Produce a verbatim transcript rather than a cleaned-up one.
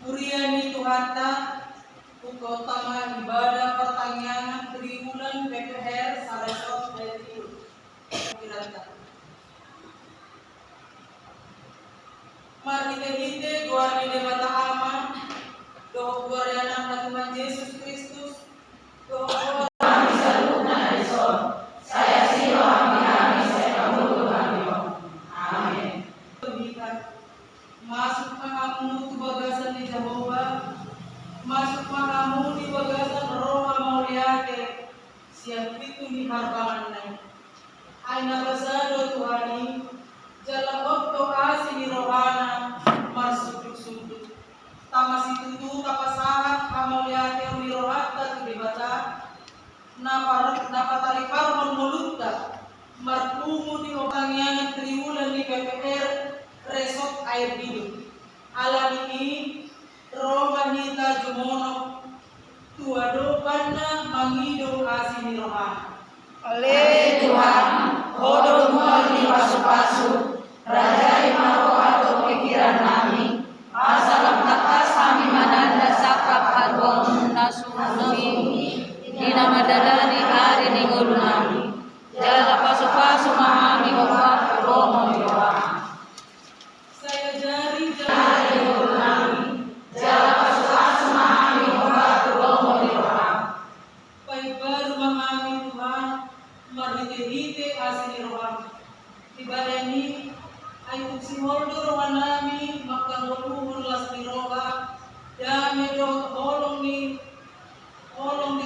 Huria ni Tuhanta, hutaon ma ibadah partangiangan triwulan P P R sada sot dari Marhite-hite goar ni Debata Ama, dohot goar ni Anakna Tuhan Jesus Kristus, dohot goar ni saluhutna na dison, sai asi do hami, hami sai mangolu hami on. Amen. Masuk ma hamu tu bagasan ni Jahowa, masuk ma hamu di bagasan roha mauliate, sian pintu ni harbanganna i. Ai na basa do Tuhan i, jala hot do asi ni rohana marsundut-sundut. Tama situtu tapasahat hamauliateon ni rohanta tu Debata, na par-, na patariparhon ngolunta, marpungu di partangiangan triwulan ni P P R Resort Air Hidup. Alani i, ro ma hita jumonok tu adopanna mangido asi ni rohana. Ale Tuhan, Ho do mual ni pasu-pasu, rajai ma roha dohot pingkiran nami, asa lam tangkas hami mananda sangkap haluaon na sumurung i, di na mandalani ari ni ngolu nami. Jala pasu-pasu ma hami hombar tu lomo ni roham. Sai ajari jala, jala pasu-pasu ma hami hombar tu lomo ni roham. Paimbaru ma hami Tuhan, marhite-hite asi ni roham. Dibahen i, ai tung sihol do roha nami mangkalualuhon las ni roha, dame dohot holong ni, holong